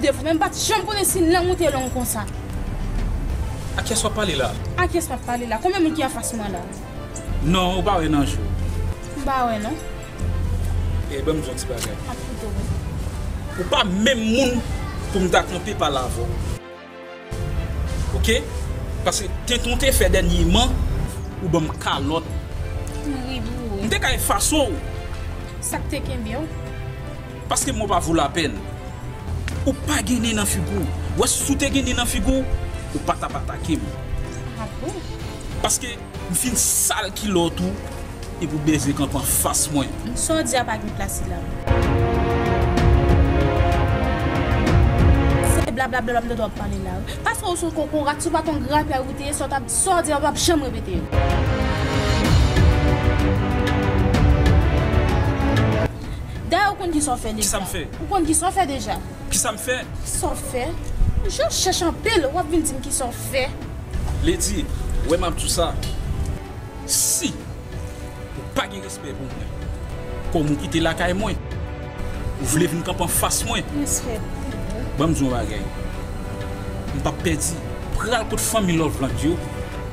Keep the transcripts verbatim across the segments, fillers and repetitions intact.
de fou, men m pa t janm konnen si lang ou te long konsa. A kiyès w ap pale la? A kiyès m ap pale la? Konbyen moun ki anfas mwen la? Non, ou pa wè nan je w. M pa wè non. E ban m di w yon ti bagay. M ap koute w. Ou pa menm moun pou m ta kanpe pale avè w. Oke? Paske tenten w te fè dènyeman, ou ban m kalòt. M ri pou ou. M te ka efase w. Sa k te kenbe w? Paske mwen pa vo lapèn. Ou pa gen nen nan figi w. Wè, si w te gen nen nan figi w, ou pa t ap atake m. A bon? Paske m fin sal kilòt ou epi w bezwen kanpe anfas mwen. Sa w di a pa gen plas li la. Se blablabla m tande w ap pale la wi. Paske w se yon kokorat, si w pa t yon grapyay ou te ye, sa w t ap, sa w di a w p ap janm repete yo. Dayè ou konn kisa w fè deja. Kisa m fè? Ou konn kisa w fè deja. Kisa m fè? Sa w fè? Jan w chèch anpil, w ap vin di m kisa w fè. Lady, wè m ap di w sa. Si ou pa gen respè pou mwen, kòm ou kite lakay mwen, ou vle vin kanpe anfas mwen. Respè pou ou. Ban m di w yon bagay. M p ap pèdi. Pral kot fanmi Loveland yo.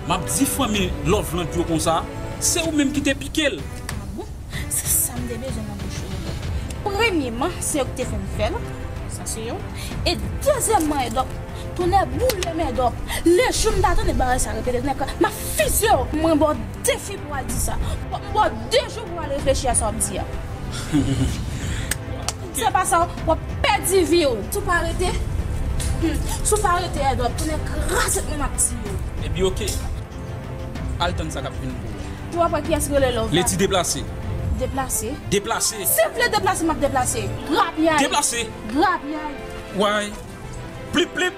M ap di fanmi Loveland yo konsa, se ou menm ki te pike l. A bon? Se sa m te bezwen nan bouch ou. Premyeman, se yo ki te fè m fè l. Sa se youn. E dezyèmman, Edòp, tonnè boule m, Edòp, lejou m ta tande bagay sa repete, nèg, m ap fizye w. Mwen ba w defi pou w al di sa. M ba w de jou pou w al reflechi a sa w ap di a. Se pa sa, w ap pèdi vi w. Si w pa rete, hmm, si w pa rete, Edòp, tonnè kraze tèt mwen m ap tiye w. Epi oke. Al tann sa k ap vin pou ou. Pou w ap wè kiyès ki rele Love la. Lady, deplase. Deplase? Deplase. Si w vle deplase, m ap deplase. Grapyay. Deplase. Grapyay. Way. Plip, plip.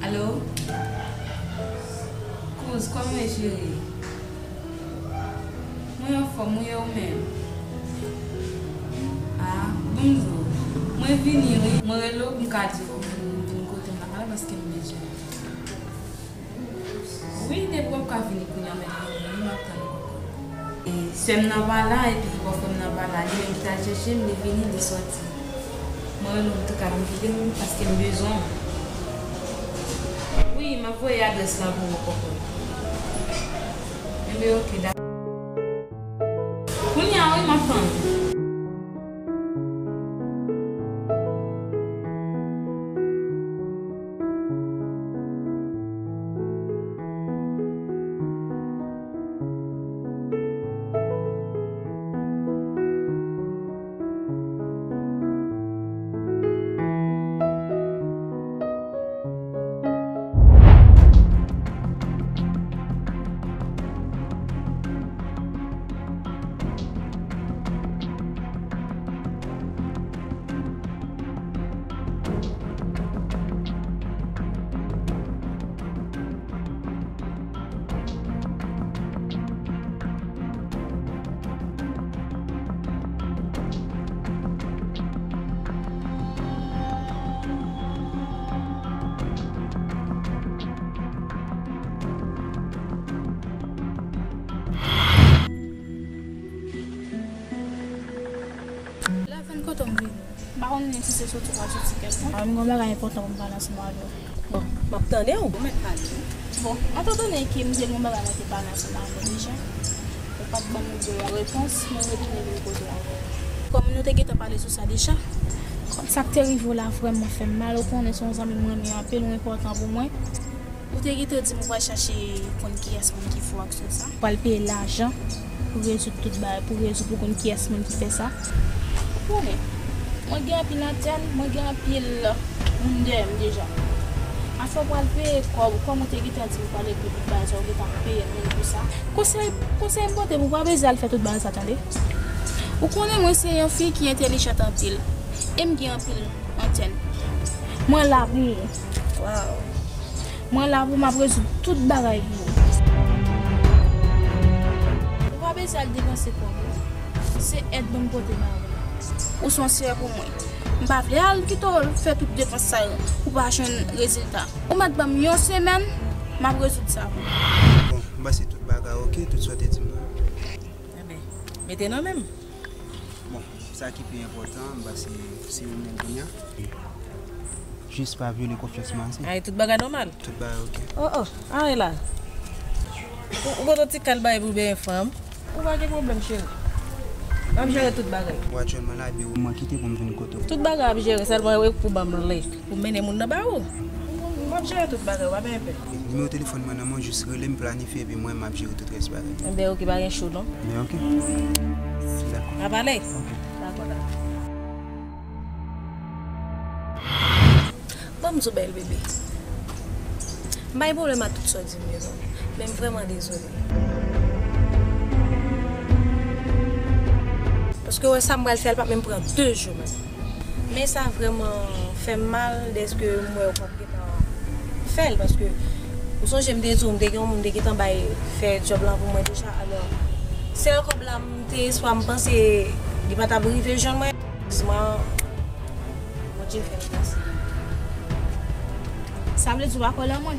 Alo? Kouz, kòman w ye, cheri? Mwen anfòm, wi, e ou menm? A, bonjou. Mwen vini, wi. Mwen rele w pou m ka di w pou m vin kote m la, paske m bezwen w. Wi, depi w ap ka vini kounye a, mèt vini, wi, m ap tann ou kòkòt. E, sè m nan pa la, epi bòfrè m nan pa la, li menm ki t al chèche m, li vini, li sòti. Mwen rele w, m tou ka vin kite m, paske m bezwen w. Wi, m ap voye adrès la pou ou kòkòt. Enben, oke, dakò. Kounye a, wi, m ap tann ou. Lavann, kote w vini? M pa konn si se soti w pral soti kèlkonk. A, m gen yon bagay enpòtan pou m pale ansanm avè w. Bon, m ap tande w. Ou mèt pale wi. Bon, etandone ke m te gen yon bagay mwen te pale ansanm avè w deja, ou pa t ban m yon bon repons, mwen retounen vin kote w ankò. Kòm nou te gentan pale sou sa deja, kòm sa k te rive w la vrèman fè m mal, ou konnen se yon zanmi m renmen anpil, ou enpòtan pou mwen. Ou te gentan di m ou pral chache konn kiyès moun ki fou ak tout sa. Pral peye lajan pou rezoud tout bagay, pou rezoud, pou konn kiyès moun ki fè sa. Ou konnen, mwen gen anpil antèn, mwen gen anpil moun dèyè m deja. Afè w pral peye kòb, kòm ou te gentan di m pral regle tout bagay sa, ou gentan peye m menm pou sa. Konsèy, konsèy m pote pou w pa bezwen al fè tout bagay sa, tande. Ou konnen mwen se yon fi ki entèlijant anpil, e m gen anpil antèn. Mwen la pou ou. Waw. Mwen la pou w, m ap rezoud tout bagay pou ou. Ou pa bezwen al depanse kòb ou. Se èd mwen m pote ba ou. Ou se yon sè pou mwen. M pa vle al kite w fè tout depans sa yo pou w pa jwenn rezilta. Ou mèt ban m yon semèn, m ap rezoud sa pou ou. Bon, m panse tout bagay oke, tout sa w te di m nan. Enben, mete nan men m. Bon, sa ki pi enpòtan, m panse se ou menm kounye a. Jis pa vyole konfyans mwen, se. Ay, tout bagay nòmal. Tout bagay oke. Oh, oh, ay la. Ou, ou poto ti kal bay pou benyen fanm. Ou pa gen pwoblèm, cheri. M ap jere tout bagay. Ou aktyèlman la, ebyen ou mwen kite pou m vin kote w. Tout bagay ap jere, sèlman ou pou ban m lè pou mennen moun nan ba ou. M ap jere tout bagay, ou pa benyen pè. Nimewo telefòn mwen nan men w, jis rele m, planifye, epi mwen, m ap jere tout rès bagay. Enben, oke, pa gen cho, non. Enben, oke. Dakò. N a pale? Oke. Dakò, dakò. Ban m di w bèl bebe. M pa gen pwoblèm ak tout sa w di m yo non. Men m vrèman dezole. Paske w wè sa m pral fè a, li p ap menm pran de jou menm. Men sa vrèman fè m mal dèske m wè w p ap gentan fè l. Paske ou sonje m te di w, m te gen yon moun te gentan bay fè djòb lan pou mwen deja. Alò, sèl kòb la m te espwa m panse li pa t ap rive jwenn mwen. Mwen, Bondye fè m pase. Sa vle di w pa kwè nan mwen?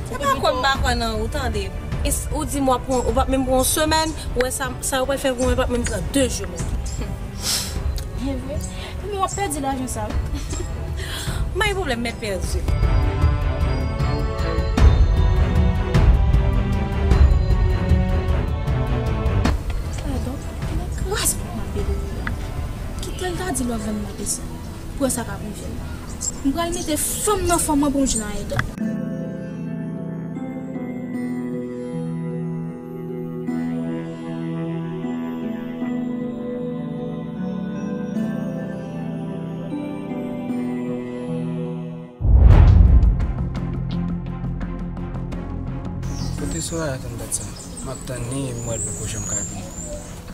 Se pa kwè m pa kwè nan ou, tande. E s-, ou di m w ap pran, ou p ap menm pran yon semèn, ou wè sa, sa yo pral fè pou mwen p ap menm pran de jou menm. Byen vre. Ebyen w ap pèdi lajan sa wi. M pa gen pwoblèm, mèt pèdi. Padon, men kras pou m ap pede wi la. Kite l ta di lè w vann m ap pèdi. Pou wè sa k ap rive m. M pral mete fanm nan fanm mwen pou m jwenn ayedan. Kote Soraya tann dat sa? M ap tann li, m wè l poko janm ka vini.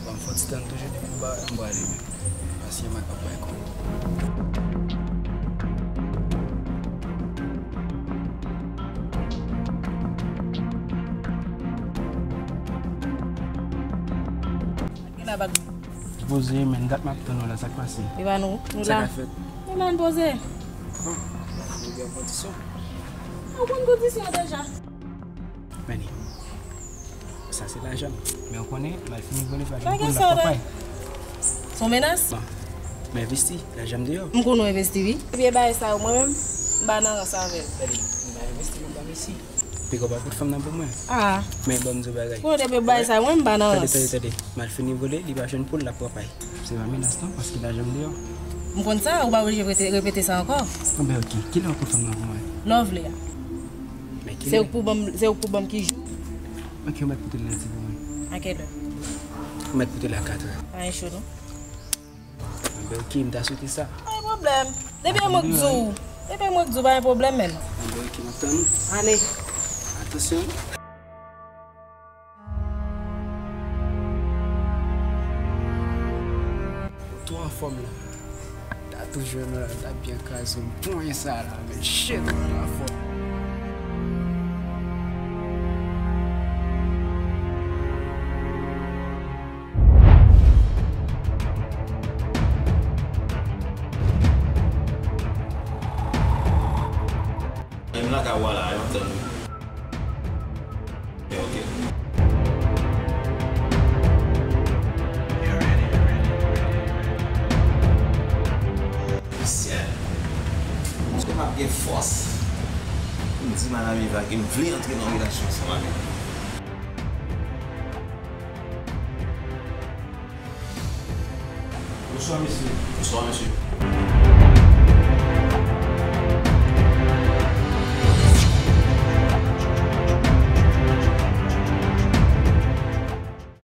Ban m fè yon ti tann toujou, depi m ba, m prale menm. Pasyèman k ap bay kòb. Gen la bag. Poze, men dat m ap tann ou la, sa k pase? E pa nou, nou la. Sa k ap fèt? Nou la, n poze. Bon, nou gen kondisyon. Ou konn kondisyon deja. Mani, sa se lajan m. Men w konnen, m al fini vòlè, pa gen pou l la papa. Se yon menas? Bon, m envesti, lajan m deyò. M konnen w envesti, wi. Epi bagay sa yo, mwen menm, m pa nan rans avè l. Tande, m pa envesti, m pa mesi. Piko pa kout fanm nan pou mwen. Ah. Men ban m di w bagay. Bon, depi bagay sa, mwen, m pa nan rans. Tande, tande, tande. M al fini vòlè, li pa jwenn poul, l ap pran pay. Se pa menas non, paske lajan m deyò. M konn sa, ou pa oblije repete, repete sa ankò. Bon, ben, oke. Kilè w ap pran fanm nan pou mwen? Lè w vle a. Men kilè? Se ou k pou ban m, se ou k pou ban m ki jou. Oke, ou mèt pote l lendi pou mwen. A kèlè? Ou mèt pote l a katrè. Pa gen cho non. Anben, oke, m ta swete sa. Pa gen pwoblèm. Depi e mwen k di w, depi e mwen k di w, pa gen pwoblèm menm. Anben, oke, m ap tann ou. Ale. Atansyon. Ou twò anfòm la. Ta tou jwenn ou la, ta byen kraze w. Ponyen sa la, men shit, ou anfòm. Menm lakay ou a la, yo ap tann ou. Ok. Syèl. Èske m ap gen fòs pou m di Madam Eva ke m vle antre nan relasyon ansanm avè l? Bonswa, mesye. Bonswa, mesye.